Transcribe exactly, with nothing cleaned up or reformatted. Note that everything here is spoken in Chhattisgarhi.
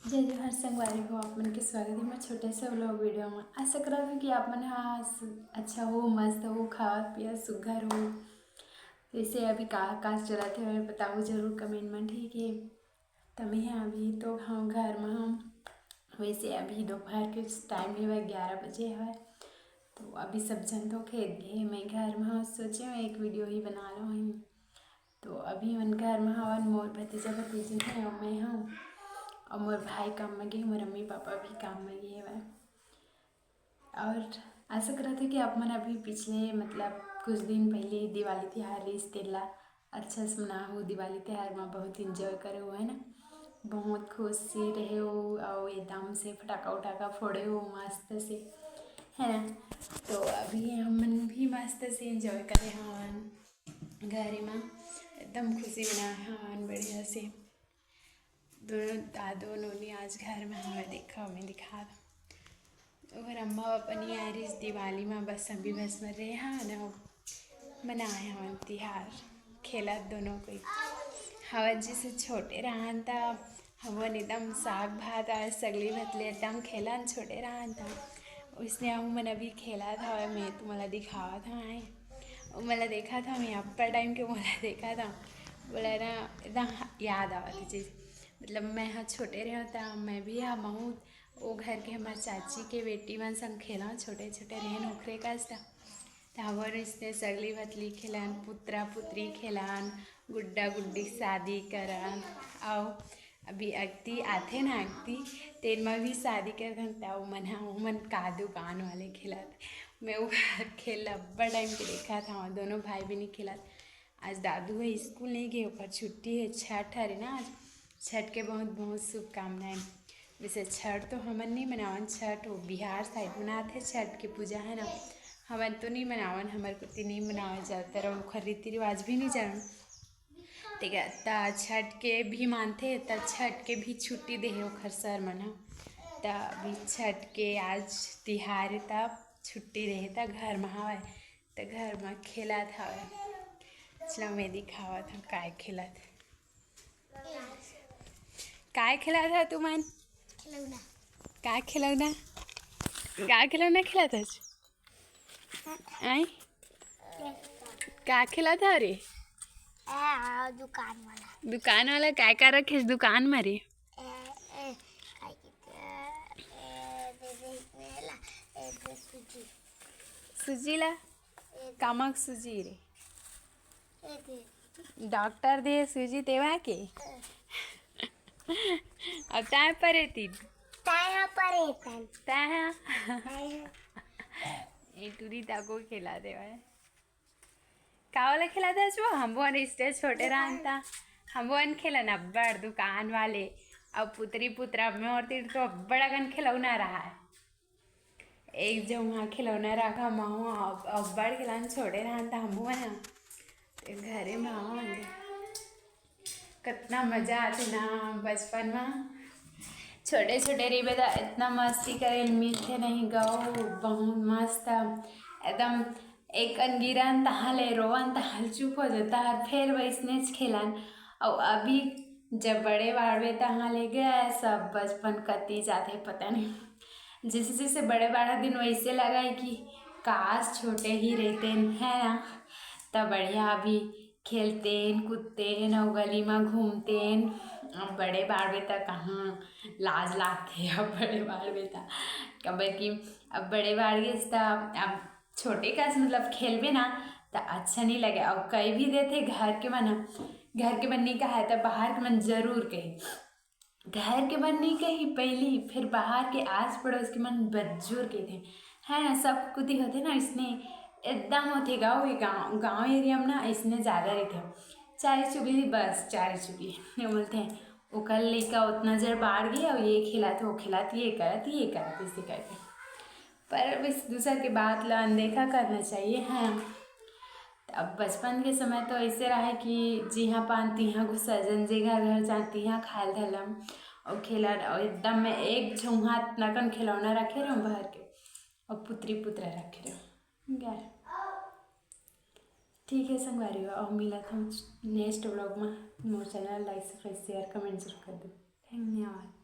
जय जोहार संगवारी हो, आप मन के स्वागत हे मोर छोटे से vlog video में। आशा करत हूँ कि आप मन ह स-, अच्छा हो, मस्त हो, खावत पियत सुग्घर हो। जैसे अभी का का चलत हे, बताओ जरूर comment में, ठीक है। त मैं ह अभी तो हाँ घर में हूँ, वैसे अभी दोपहर के time हवय, ग्यारह बजे हवय। तो अभी सब झन तो खेत गए, मैं घर में हूँ, सोचे मैं एक video ही बना लूँ। तो अभी हमन घर में हवन, मोर भतीजा भतीजी हे अउ मैं हूँ, अउ मोर भाई काम में गे, मोर मम्मी पापा भी काम में गे हवय। और आशा करत हूँ कि आप मन अभी पिछले, मतलब, कुछ दिन पहले दिवाली तिहार रहिस, तेला अच्छा से मनाहू। दिवाली तिहार में बहुत enjoy करे हो, है ना, बहुत खुशी रहे हो, अउ एकदम से फटाका उटाका फोड़े हो मस्त से, है ना। तो अभी हमन भी मस्त से enjoy करे हवन। घरे म एकदम खुशी मनाए हवन बढ़िया से। दोनों दादू नोनी आज घर में हवय, देखा मैं दिखा दो। ओकर अम्मा पापा नइ आए रिहिस दिवाली म, बस अभी बस में रहे हवन, मनाए हवन तिहार, खेलत दोनों कोई। हवन जैसे छोटे रहन त हमन एकदम साग भात और सगली भतली एकदम खेलन, छोटे रहन त। उसने हमन अभी खेलत हवय, मैं तुम्हाला दिखावत हवं। वो मोला देखत हवय, मैं अब्बड़ time के मोला देखत हवय, बोला ना, एकदम याद आवत हे चीज। मतलब मैं ह छोटे रहेंव त मैं भी ह महूँ ओ घर के हमर चाची के बेटी मन संग खेलंव, छोटे छोटे रहेन ओखरे कस त। त हमन इसने सगली भतली खेलन, पुतरा पुतरी खेलन, गुड्डा गुड्डी शादी करन, अउ अभी अगती आथे ना, अगती तेन म भी शादी करथन, त ओमन ह, ओमन का दुकान वाले खेलत। मैं ओकर खेल अब्बड़ time के देखत हवं, दोनों भाई बहिनी खेलत। आज दादू ह स्कूल नइ गे, ओकर छुट्टी हे, छठ हरे ना आज। छठ के बहुत बहुत शुभकामनाएं। वैसे छठ तो हमन नइ मनावन, छठ वो बिहार side मनाथे छठ के पूजा, है ना। हमन तो नइ मनावन, हमर कोती नइ मनावे जादातर, अउ ओखर रीति रिवाज भी नइ जानन। ठीक है, त छठ के भी मानथे, त छठ के भी छुट्टी दे हे ओखर सर मन ह। त अभी छठ के आज तिहार हे, त छुट्टी रहे, त घर म हवय, त घर म खेलत हवय। चलो, मैं दिखावत हूँ काय खेलत, काय खेलत हव तुमन? खिलौना। का खिलौना? का खिलौना खेलत हस? आय? का खेलत हव रे? ए, आ, दुकान वाला। दुकान वाला काय का रखे दुकान म रे? ए, ए, काय कहते हैं? ए, दे, दे, ए, ला, ए, दे, सूजी। सूजी ला? ए, दे। कामक सूजी रे? ए, दे। डॉक्टर दे सूजी तेवा के? ए। अब ताय परे तीन। ताय हा परे तन। ताय हा। ताय हा। ए टूरी ताको खेला देवा है। का वाला खेला था जो? हम वो अन इस छोटे रहन था। हम वो अन खेलन अब्बड़ दुकान वाले। अब पुतरी पुतरा में और तीर तो अब्बड़ अगन खिलौना रहा है। एक जो वहाँ खिलौना रखा, माँ वहाँ अब-, अब्बड़ खिलौना छोड़े रहन त हमहू है ना। ते घरे में आवांगे। कितना मजा आते ना बचपन में। छोटे छोटे रहिबे त इतना मस्ती करे मिलते नहीं गौ, बहुत मस्त। एकदम एक अन गिरन तहाँ ले रोवन तहाँ ले चुप हो जाता है, फिर वैसने खेलन। और अभी जब बड़े बाढ़बे तहाँ ले गए, सब बचपन कती जाते पता नहीं। जैसे जैसे बड़े बाढ़त दिन वैसे लगा है कि काश छोटे ही रहते, है ना? तब बढ़िया अभी खेलते, कूदते, अउ गली में घूमते। अब बड़े बाढ़बे त कहाँ लाज लागते, अब बड़े बाढ़बे त, काबर कि अब बड़े बाढ़ गे त अब छोटे कस मतलब खेलबे ना त अच्छा नहीं लगे। अउ कई भी देते घर के मन, घर के मन नहीं कहा है त बाहर के मन जरूर कही। घर के मन नहीं कही पहली, फिर बाहर के आस पड़ोस के मन बज्जोर कहिथे, है ना? सब कुती होते ना, इसने एकदम होते गाँव, ये गाँव, गाँव area में ना इसने ज़्यादा रहते। चारी चुगली, बस चारी चुगली ये बोलते हैं। ओकर लइका उतना जर बाढ़ गए और ये खिलात, वो खिलात, ये करत, ये करत, इसे करके। पर अब इस दूसर के बात ला अनदेखा करना चाहिए, है ना? अब बचपन के समय तो ऐसे रहा है कि जिहाँ पान तिहाँ घुसा जन, जे घर घर जान तिहाँ खायल धलम और खेलन, और एकदम में एक झौहात नकन खिलौना रखे रहूँ भर के, और पुतरी पुतरा रखे रहूँ। गया। ठीक है संगवारी हो, और मिलत हम next vlog में। मोर channel like, subscribe, share, comment जरूर कर दो। धन्यवाद।